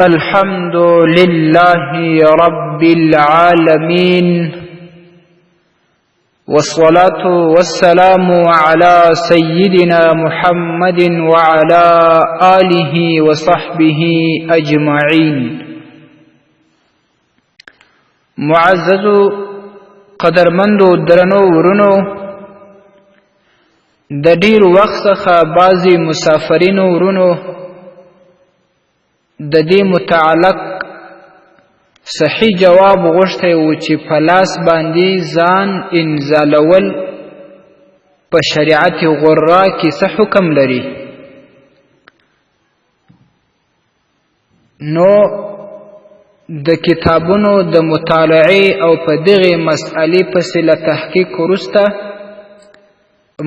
الحمد لله رب العالمين، والصلاة والسلام على سيدنا محمد وعلى آله وصحبه أجمعين. معززو قدرمندو درنو ورونو، د ډیر وخت څخه بعضې مسافرینو ورونو د دې متعلق صحیح جواب غوښتی و چې په لاس باندې ځان انزالول په شریعت غرا کې څه حکم لري. نو د کتابونو د مطالعې او په دغې مسئلې پسې له تحقیق وروسته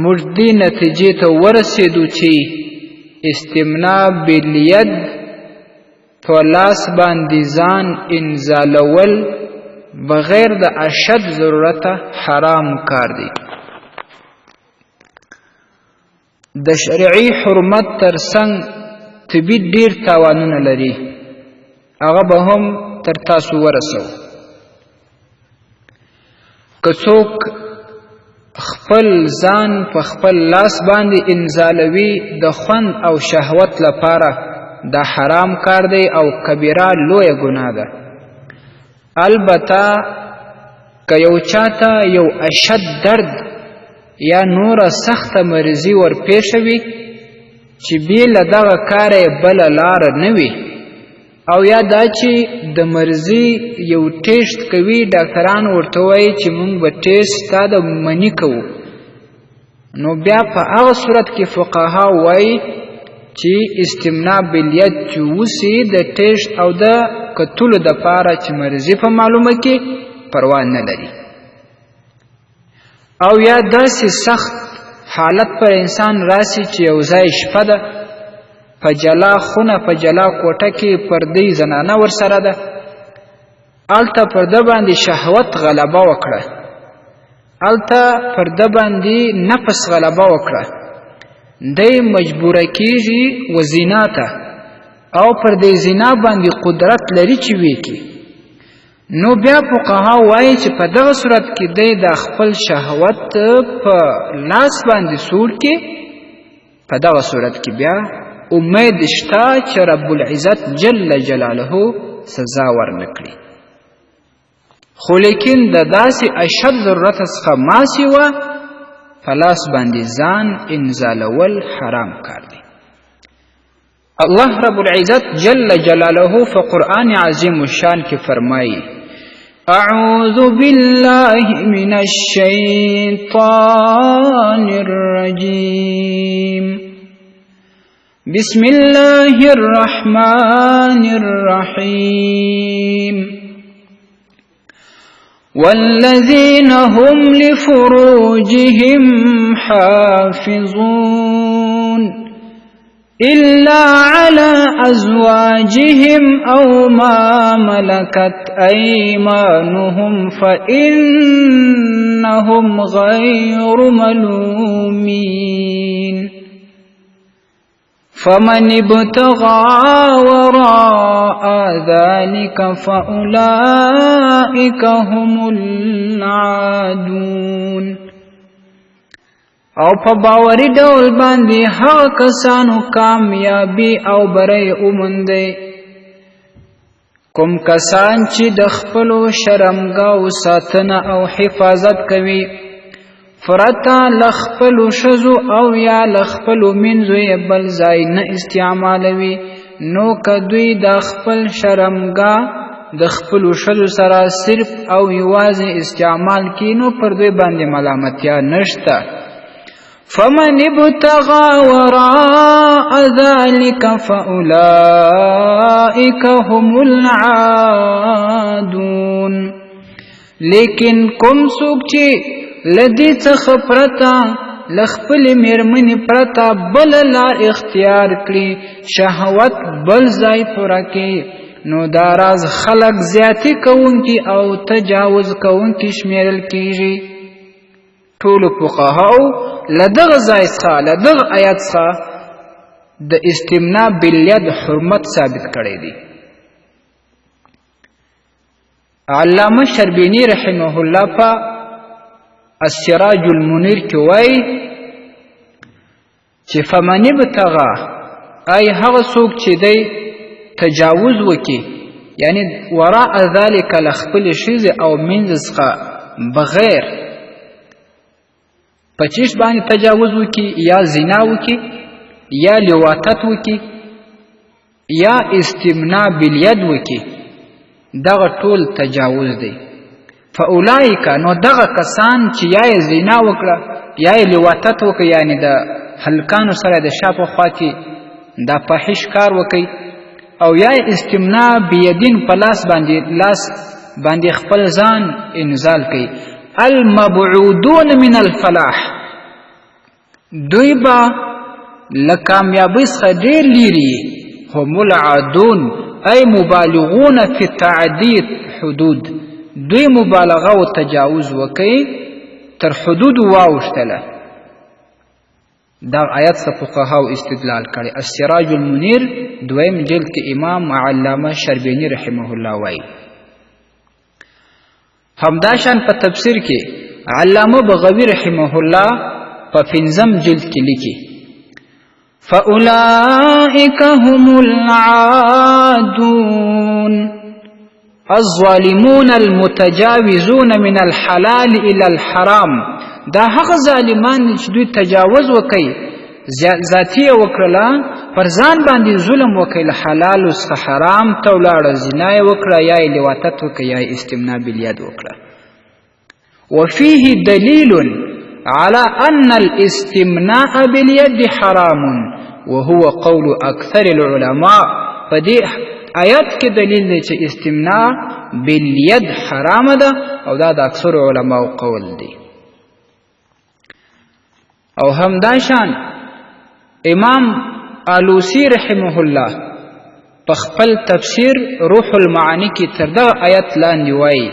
موږ دې نتیجې ته ورسېدو چې استمناء بالید، په لاس باندې ځان انزالول، بغیر د اشد ضرورته حرام کار دی. د شرعي حرمت تر څنګ طبي ډیر تاوانونه لري، هغه به هم تر تاسو ورسو. که څوک خپل ځان په خپل لاس باندې انزالوي د خوند او شهوت لپاره، دا حرام کار دی او کبیره لویه ګناه ده. البته که یو چاته یو اشد درد یا نوره سخته مریضي ورپېښه وي چې بې له دغه کاره یې بله لاره نه وي، او یا دا چې د مرضي یو ټیسټ کوي، ډاکټران ورته وایي چې موږ به ټیسټ ستا د مني کوو، نو بیا په هغه صورت کې فقها وایي چې استمناء بالید چې وسي د ټیسټ او د کتلو دپاره چې مرضي په معلومه کې پروا نه لري. او یا داسې سخت حالت پر انسان راسي چې یو ځای شپه ده، په جلا خونه په جلا کوټه کې پردۍ زنانه ورسره ده، هلته پر ده باندې شهوت غلبه وکړه، هلته پر ده باندې نفس غلبه وکړه، دی مجبوره کیږي و زنا ته، او پر دې زنا باندې قدرت لري چې ویکي. نو بیا فقها وایي چې په دغه صورت کې دی د خپل شهوت په لاس باندې سوړ کې، په دغه صورت کې بیا امید شته چې رب العزت جل جلاله سزا ورنکړي. خو لیکن د داسې اشد ضرورت څخه ما سوا په لاس باندې ځان انزالول حرام کار دی. الله رب العزت جل جلاله په قرآن عظیم الشان کې فرمایي: اعوذ بالله من الشیطان الرجیم، بسم الله الرحمن الرحیم، والذین هم لفروجهم حافظون إلا على أزواجهم أو ما ملكت أيمانهم فإنهم غير ملومين. فمن ابتغى وراء ذلك فأولئك هم العادون. او په باوري ډول باندې هغه کسانو کامیابي او بری وموندی کوم کسان چې د خپلو شرمګاو ساتنه او حفاظت کوي، پرته له خپلو ښځو او یا له خپلو مینځو یې بل ځای نه استعمالوي. نو که دوی د خپل شرمګاه د خپلو ښځو سره صرف او یوازې استعمال کړي، نو پر دوی باندې ملامتیا نشته. فمن ابتغى وراء ذلك فأولئك هم العادون. لیکن کوم څوک چې له دې څخه پرته له خپلې مېرمنې پرته بله لار اختیار کړي، شهوت بل ځای پوره کړي، نو دا راز خلک زیاتي کوونکي او تجاوز کوونکي شمېرل کیږي. ټولو فقهاو له دغه ځای څخه، له دغه آیت څخه د استمناء بالید حرمت ثابت کړی دی. علامه شربینی رحمه الله په السراج المنیر کې وایي چې فمن ابتغى، ای هغه څوک چې دی تجاوز وکړي، یعنی وراء ذلک له خپلې ښځې او مینځ څخه بغیر په چیش باندې تجاوز وکړي، یا زنا وکړي، یا لواطت وکړي، یا استمناء بالید وکړي، دغه ټول تجاوز دی. فاولئک، نو دغه کسان چې یا یې زنا وکړه یا یې لواطت وکړي، یعنې د هلکانو سره د شا په خوا کې دا فاحش کار وکړي، او یا یې استمناء بیدین په لاس باندې لاس باندې خپل ځان انزال کوي، المبعودون من الفلاح، دوی به له کامیابۍ څخه ډېر لیرې، هم العادون ای مبالغون فی تعدید حدود، دوی مبالغه او تجاوز وکړي تر حدودو واوښتله. دا آیت څخه فقهاو استدلال کړی. السراج المنیر دویم جلد کې امام علامه شربینی رحمه الله وایي. همداشان په تفسیر کې علامه بغوی رحمه الله په پنځم جلد کې لیکي فأولئک هم العادون الظالمون المتجاوزون من الحلال إلى الحرام. دا هغه ظالمان چې دوی تجاوز وکړي، ذاتي یې وکړله، پر ځان باندې ظلم وکړي، له حلالو څخه حرام ته ولاړه، زنا یې وکړه، یا یې لواطت وکړه، یا یې استمناء بالیاد وکړه. وفيه دلیل على أن الاستمناء باليد حرام وهو قول أكثر العلماء. په دې آیت کې دلیل دی چې استمناء بالید حرام ده، او دا د اکثر علماو قول دی. او همداشان امام آلوسی رحمه الله په خپل تفسیر روح المعانی کې تر دغه آیت لاندې وایي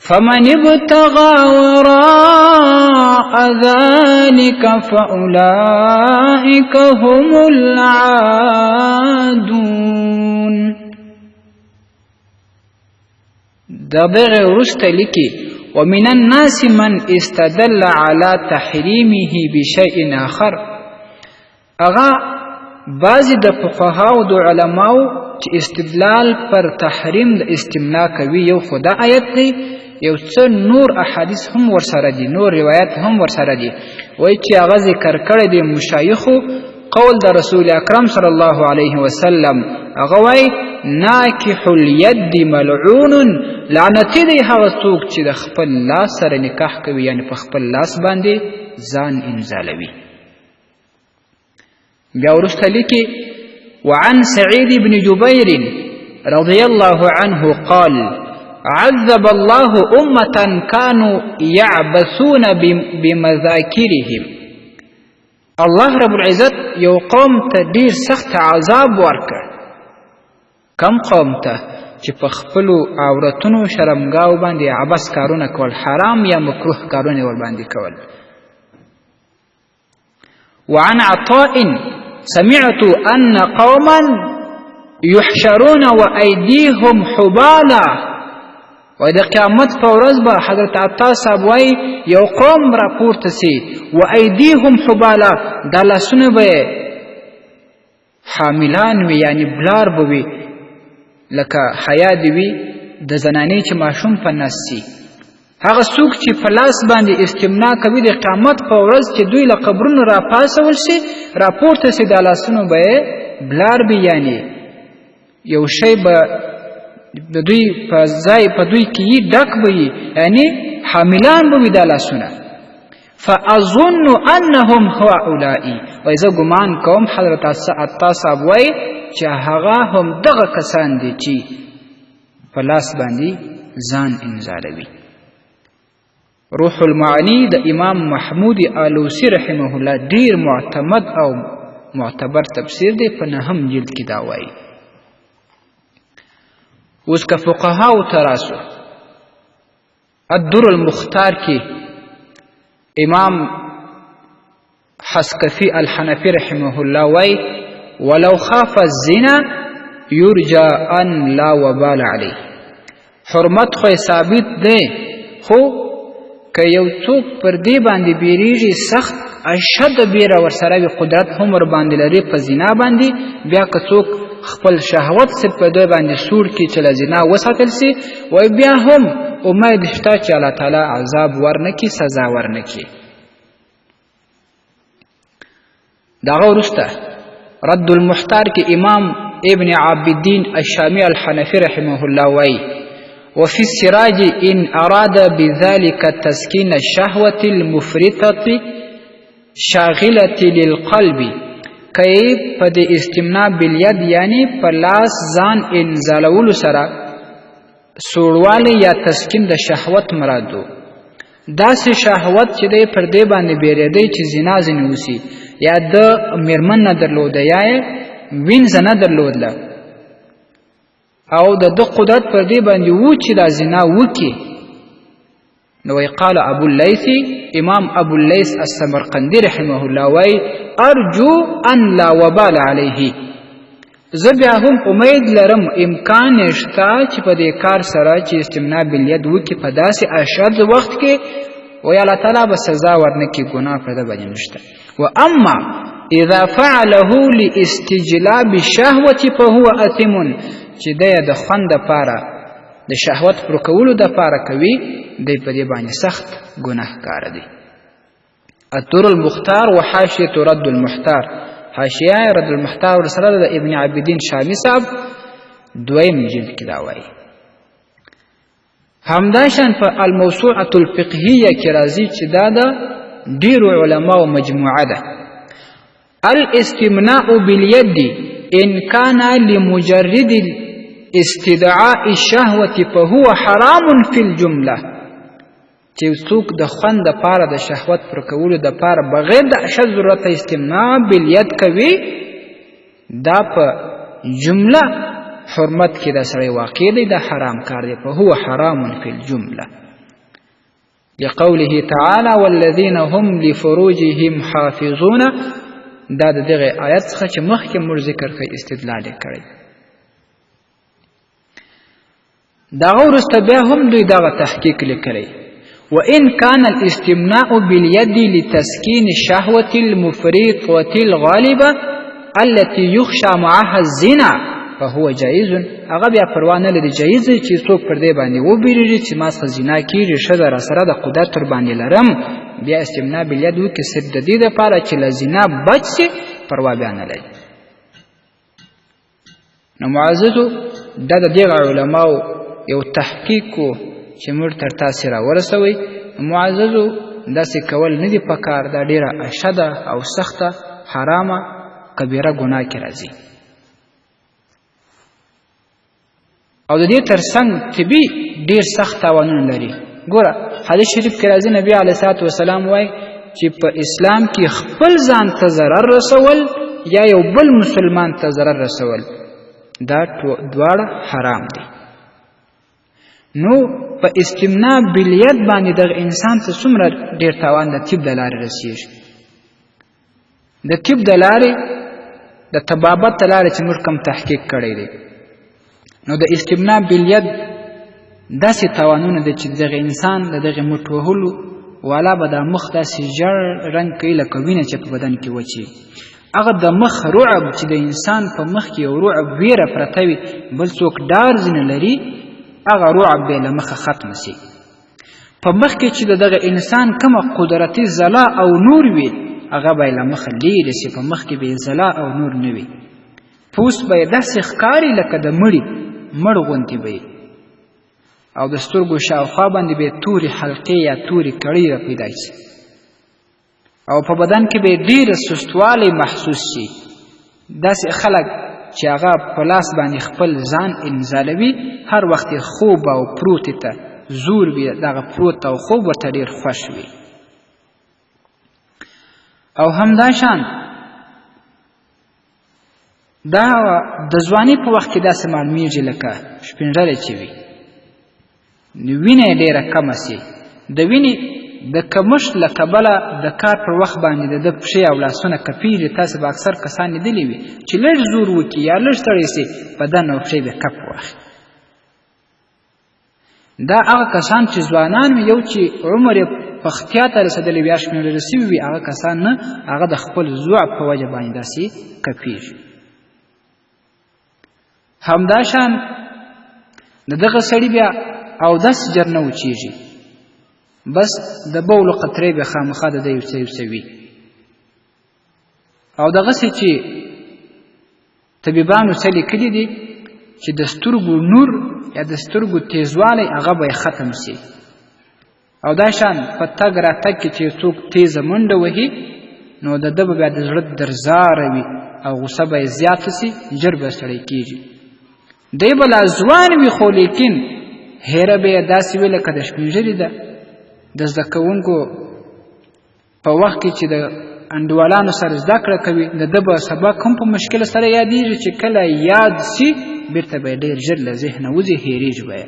فمن ابتغى وراء ذلك فأولئك هم العادون. د دغه وروسته لیکي ومن الناس من استدل على تحريمه بشيء آخر. هغه بعضې د فقهاو د علماو چې استدلال پر تحریم د استمناء کوي، یو خو دا آیت دی، یو څه نور احادیث هم ورسره دي، نور روایت هم ورسره دي. وایي چې هغه ذکر کړی دی مشایخو قول د رسول اکرم صلی الله علیه وسلم، هغه وایي ناکح الید ملعون، لعنتي دی هغه څوک چې د خپل لاس سره نکاح کوي، یعنې په خپل لاس باندې ځان انزالوي. بیا وروسته لیکي وعن سعيد بن جبير رضي الله عنه قال عذب الله أمة كانوا يعبثون بمذاكرهم. الله رب العزت یو قوم ته ډیر سخت عذاب ورکړ. کم قوم ته چې په خپلو عورتونو شرمګاو باندې عبث کارونه کول، حرام یا مکروه کارونه ورباندې کول. وعن عطاء سمعت أن قوما يحشرون وأيديهم حبالا. و د قیامت په ورځ به حضرت عطا صاحب وایي یو قوم راپورته سي وأيديهم حبالا، دا لاسونه به حاملان وي، یعنې بلار به وي، لکه حیا دې وي د زنانې چې ماشوم په نس سي. هغه څوک چې په لاس باندې استمناء کوي د قیامت په ورځ چې دوی له قبرونو راپاڅول سي، راپورته سي، دا لاسونو به یې بلار وي، یعنې یو شی به د دوی په ځای په دوی کې یي ډک به وي، یعنې حاملان به وي دا لاسونه. فأظن أنهم هؤلاء، وایي زه ګمان کوم حضرت عطا صاحب وایي چې هغه هم دغه کسان دي چې په لاس باندې ځان انزالوي. روح المعانی د امام محمود آلوسی رحمه الله ډیر معتمد او معتبر تفسیر دی، په نهم جلد کې دا وایي. اوس که فقهاو ته راسو، الدر المختار کې امام حسکفي الحنفي رحمه الله وایي ولو خاف الزنا يرجى أن لا وبال عليه. حرمت خو ثابت دی، خو که یو څوک پر دې باندې بیریږي، سخت اشد بیره ورسره وي، قدرت هم ورباندې لري په زنا باندې، بیا که څوک خپل شهوت صرف په دوی باندې سوړ کړي چې له زنا وساتل سي، وایي بیا هم امید شته چې الله تعالی عذاب ورنه کړي، سزا ورنه کړي. د هغه وروسته رد المحتار کې امام ابن عابدین الشامی الحنفي رحمه الله وایي: وفي السراج إن أراد بذلك تسكين الشهوة المفرطة شاغلة للقلب، که په دې استمناء بالید یعنی په لاس ځان انزالولو سره سوړوالی یا تسکین د شهوت مراد و، داسې شهوت چې دی پر دې باندې بیرېدی چې زنا ځینې وسي، یا د میرمن نه درلوده یا یې وینځه نه درلودله، او د ده قدرت پر دې باندې و چې دا زنا وکړي. نو وایي قال ابو اللیث، امام ابو اللیث السمرقندي رحمه الله وایي: ارجو ان لا وبال علیه، زه بیا هم امید لرم، امکان یې شته چې په دې کار سره چې استمناء بالید وکړي په داسې اشد وخت کې، وایي الله تعالی به سزا ورنه کړي، ګناه پر ده باندې نشته. و اما اذا فعله لاستجلاب الشهوة فهو اثم، چې دی د خوند دپاره د شهوت پر کولو دپاره کوي، دی په دې باندې سخت ګناهکار دی. الدر المختار وحاشیة رد المحتار، حاشیه رد المحتار ورسره د ابن عابدین شامی صاحب دویم جلد کې دا وایي. همداشان په الموسوعة الفقهیه کې راځي چې دا د ډیرو علماو مجموعه ده: الاستمناء باليد إن كان لمجرد استدعاء الشهوة فهو حرام في الجملة، چې څوک د خوند دپاره د شهوت پر کولو دپاره بغیر د اشد ضرورت استمناء بالید کوي، دا په جمله حرمت کې دا سړی واقع دی، دا حرام کار دی، فهو حرام فی الجمله، لقوله تعالی والذین هم لفروجهم حافظون. دا د دغه آیت څخه چې مخکې موږ ذکر کړی استدلال یې کړی. دغه وروسته بیا هم دوی دغه تحقیق لیکلی: وإن كان الاستمناء باليد لتسكين الشهوة المفرطة الغالبة التي يخشى معها الزنا فهو جائز، هغه بیا پروا نه لري، جایز چې څوک پر دې باندې وبېرېږي چې ما څخه زنا کېږي، ښځه راسره د قدرت ور باندې لرم، بیا استمناء بالید وکړي صرف د دې دپاره چې له زنا بچ سي، پروا بیا نه لري. نو معززو، دا د دغه علماو یو تحقیق و چې موږ تر تاسې راورسوئ. معززو، داسې کول نه دي پکار، دا ډېره اشده او سخته حرامه کبیره ګناه کې راځي. او د دې ترڅنګ طبي ډېر سخت تاوانونه لري. ګوره حدیث شریف کې راځي، نبی علیه الصلاة والسلام وایي چې په اسلام کې خپل ځان ته ضرر رسول یا یو بل مسلمان ته ضرر رسول، دا دواړه حرام دي. نو په استمناء بالید باندې دغه انسان ته څومره ډېر تاوان د طب د لارې رسیږي، د طب د لارې، د طبابت د لارې چې موږ کوم تحقیق کړی دی، نو د استمناء بالید داسې تاوانونه دي چې دغه انسان د دغې مټ وهلو والا به دا مخ داسې ژړ رنګ کوي لکه وینه چې په بدن کې وچي. هغه د مخ رعب چې د انسان په مخ کې یو رعب ویره پرته وي، بل څوک ډار ځینې لري، هغه رعب به له مخه ختم سي. په مخ کې چې د دغه انسان کومه قدرتي ځلا او نور وي، هغه به یې له مخه لیرې سي، په مخ کې به یې ځلا او نور نه وي، پوست به یې داسې ښکاري لکه د مړي مړ غوندې به یې، او د سترګو شاوخوا باندې به یې تورې حلقې یا تورې کړۍ را پیدا سي، او په بدن کې به یې ډېره سستوالی محسوس سي. داسې خلک چې هغه په لاس باندې خپل ځان انزالوي، هر وخت یې خوب او پروتې ته زور وي، دغه پروت او خوب ورته ډېر خوښ وي. او همداشان دا د ځواني په وخت کې داسې معلومیږي لکه شپینږری چې وي، نو وینه یې ډېره کمه سي. د وینې د کمښت له کبله د کار پر وخت باندې د ده پښې او لاسونه کپېږي. تاسې به اکثر کسان لیدلي وي چې لږ زور وکړي یا لږ ستړی سي، بدن او پښې به کپ واخلي. دا هغه کسان چې ځوانان وي، یو چې عمر یې پختیا ته رسېدلی وي یا شمېرل سوي وي، هغه کسان نه، هغه د خپل ضعف په وجه باندې داسې کپیږي. همداشان د دغه سړي بیا اودس ژر نه وچیږي، بس د بولو قطرې به خامخا د ده یو څه یو څه وي. او دغسې چې طبیبانو څه لیکلي دي چې د سترګو نور یا د سترګو تیزوالی هغه به یې ختم سي. او دا شان په تګ راتګ کې چې څوک تیزه منډه وهي نو د ده به بیا د زړه درزاره وي او غوسه به یې زیاته سي، ژر به ستړی کیږي. دی به لا ځوان وي خو لیکن هیره به یې داسې وي لکه د شپېږلي ده. د زده کوونکو په وخت کې چې د انډیوالانو سره زده کړه کوي د ده به سبق هم په مشکل سره یادېږي، چې کله یاد سي بیرته به یې ډېر ژر له ذهنه وځي، هېرېږي به یې.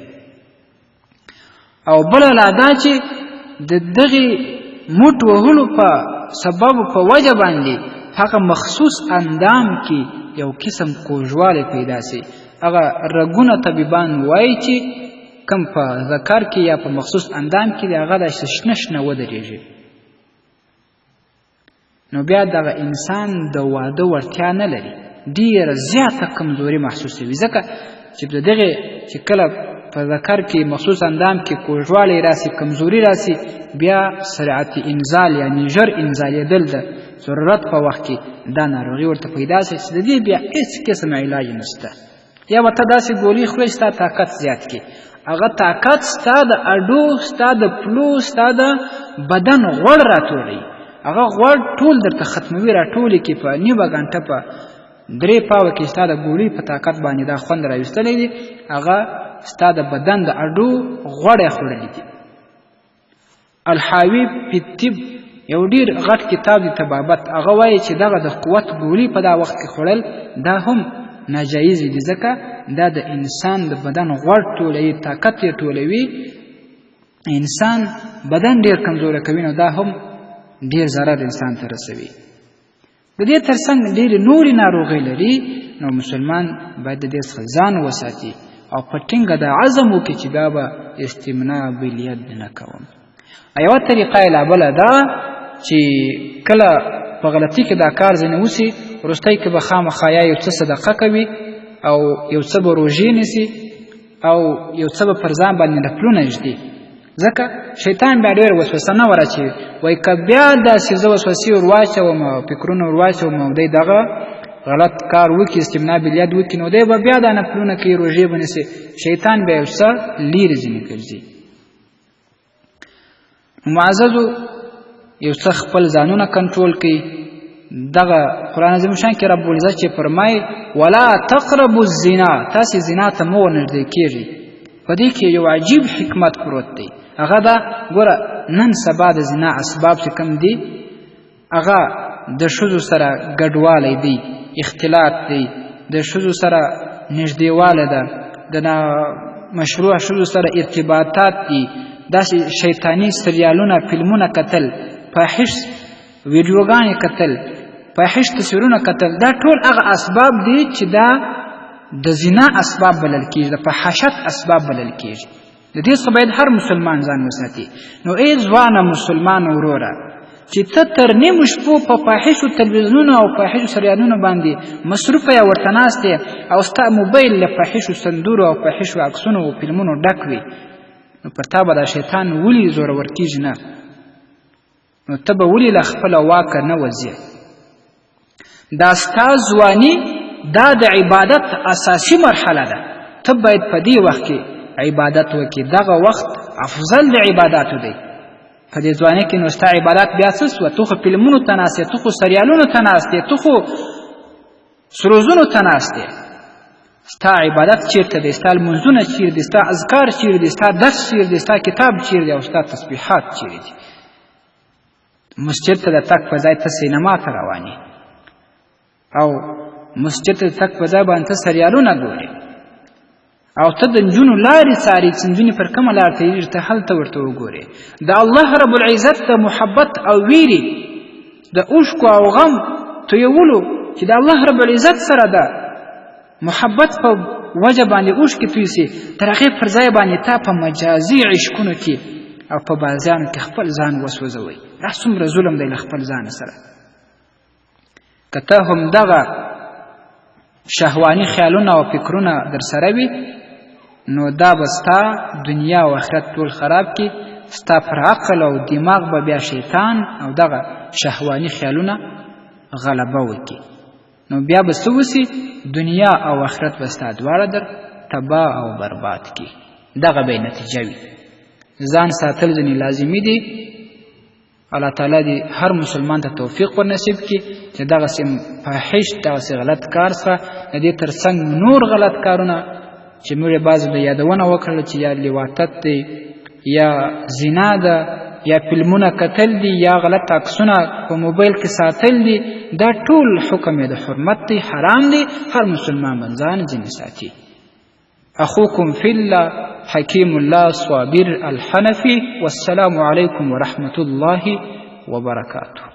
او بله لا دا چې د دغې موټ وهلو په سبب په وجه باندې هغه مخصوص اندام کې یو قسم کوږوالی پیدا سي. هغه رګونه طبیبان وایي چې کم په ذکر کې یا په مخصوص اندام کې دی هغه داسې شنه شنه ودرېږي، نو بیا دغه انسان د واده وړتیا نه لري، ډیره زیاته کمزوري محسوسوي. ځکه چې د دغې چې کله په ذکر کې مخصوص اندام کې کوږوالی راسي، کمزوري راسي، بیا سرعت انزال یعنی ژر انزالېدل د ضرورت په وخت کې دا ناروغي ورته پیدا سي چې د دې بیا هېڅ قسم علاج نشته. یا به ته داسې ګولۍ خورې چې ستا طاقت زیات کړي، هغه طاقت ستا د اډو، ستا د پلو، ستا د بدن غوړ راتولوي، هغه غوړ ټول درته ختموي، راټولې کړي په نیمه ګنټه په درې پاوه کې ستا د ګولۍ په طاقت باندې دا خوند راویستلی دی، هغه ستا د بدن د اډو غوړ یې خوړلي دي. الحاوی فی الطب یو ډیر غټ کتاب دی طبابت، هغه وایي چې دغه د قوت ګولۍ په دا وخت کې خوړل دا هم ناجایز دي، ځکه دا د انسان د بدن غوړ ټولوي، طاقت یې ټولوي، انسان بدن ډیر کمزوری کوي، نو دا هم ډیر ضرر انسان ته رسوي. د دې ترڅنګ ډېرې نورې ناروغۍ لري، نو مسلمان باید د دې څخه ځان وساتي او په ټینګه دا عزم وکړي چې بیا به استمناء بالید نه کوم. یوه طریقه یې لا بله دا چې کله په غلطي کې دا کار ځینې وسي، وروستی کې به خامخا یا یو څه صدقه کوي او یو څه به روژې نیسي او یو څه به پر ځان باندې نفلونه ږدي، ځکه شیطان بیا ډېر وسوسه نه وراچوي، وایي که بیا داسې زه وسوسې ور واچوم او فکرونه ور واچوم او دی دغه غلط کار وکړي، استمناء بالیاد وکړي، نو دی به بیا دا نفلونه کوي، روژې به نیسي، شیطان بیا یو څه لیرې ځینې ګرځي. معززو یو څه خپل ځانونه کنټرول کړئ. دغه قرآن عظیم شان کې رب العزت چې فرمایي ولا تقربوا الزنا، تاسې زنا ته مه ورنږدې کېږئ. په دې کې یو عجیب حکمت پروت دی، هغه دا ګوره نن سبا د زنا اسباب چې کوم دي هغه د ښځو سره ګډوالی دی، اختلاط دی، د ښځو سره نږدېوالی ده، د نامشروع ښځو سره ارتباطات دي، داسې شیطاني سریالونه فلمونه کتل، فاحش ویډیوګانې کتل، فاحش تصویرونه کتل، دا ټول هغه اسباب دي چې دا د زنا اسباب بلل کیږي، د فحاشت اسباب بلل کیږي. د دې څخه باید هر مسلمان ځان وساتي. نو ای ځوانه مسلمان وروره چې ته تر نیمو شپو په فاحشو تلویزیونونو او فاحشو سریالونو باندې مصروفه یا ورته ناست یې او ستا موبایل له فاحشو سندرو او فاحشو عکسونو او فلمونو ډک وي، نو پر تا به دا شیطان ولي زورور کیږي نه، نو ته به ولي له خپله واکه نه وځې. دا ستا ځواني دا د عبادت اساسي مرحله ده، ته باید په دې وخت کې عبادت وکړې، دغه وخت افضل د عباداتو دی. په دې ځواني کې نو ستا عبادت بیا څه سوه؟ ته خو فلمونو ته ناست یې، ته خو سریالونو ته ناست یې، ته خو سروزونو ته ناست یې، ستا عبادت چیرته دی؟ ستا لمونځونه چیرې دي؟ ستا اذکار چیرې دي؟ ستا درس چیرې دی؟ ستا کتاب چیرې دی؟ او ستا تسبیحات چیرې دي؟ مسجد ته د تګ په ځای ته سینما ته روان یې او مسجد ته د تګ په ځای باندې ته سریالونه ګورې او ته د نجونو لارې څارې چې نجونې پر کومه لار تېرېږي ته هلته ورته وګورې. د الله رب العزت د محبت او ویرې د اوښکو او غم تویولو چې د الله رب العزت سره ده محبت په وجه باندې اوښکې توی سي، تر هغې پر ځای باندې تا په مجازي عشقونو کې او په بازیانو کې خپل ځان وسوځوئ. دا څومره ظلم دی له خپل ځانه سره. که ته همدغه شهواني خیالونه او فکرونه در سره وي، نو دا به ستا دنیا او آخرت ټول خراب کړي. ستا پر عقل او دماغ به بیا شیطان او دغه شهواني خیالونه غلبه وکړي. نو بیا به څه وسي؟ دنیا او آخرت به ستا دواړه در تباه او برباد کړي. دغه به یې نتیجه وي. ځان ساتل ځینې لازمي دي. الله تعالی دې هر مسلمان ته توفیق ورنصیب کړي چې دغسې فاحش، دغسې غلط کار څخه، د دې ترڅنګ نور غلط کارونه چې موږ یې بعضې د یادونه وکړله چې یا لواطت دی، یا زنا ده، یا فلمونه کتل دي، یا غلط عکسونه په موبایل کې ساتل دي، دا ټول حکم یې د حرمت دی، حرام دی. هر مسلمان به ځان ځینې ساتي. اخوكم في الله حكيم الله صابر الحنفي، والسلام عليكم ورحمة الله وبركاته.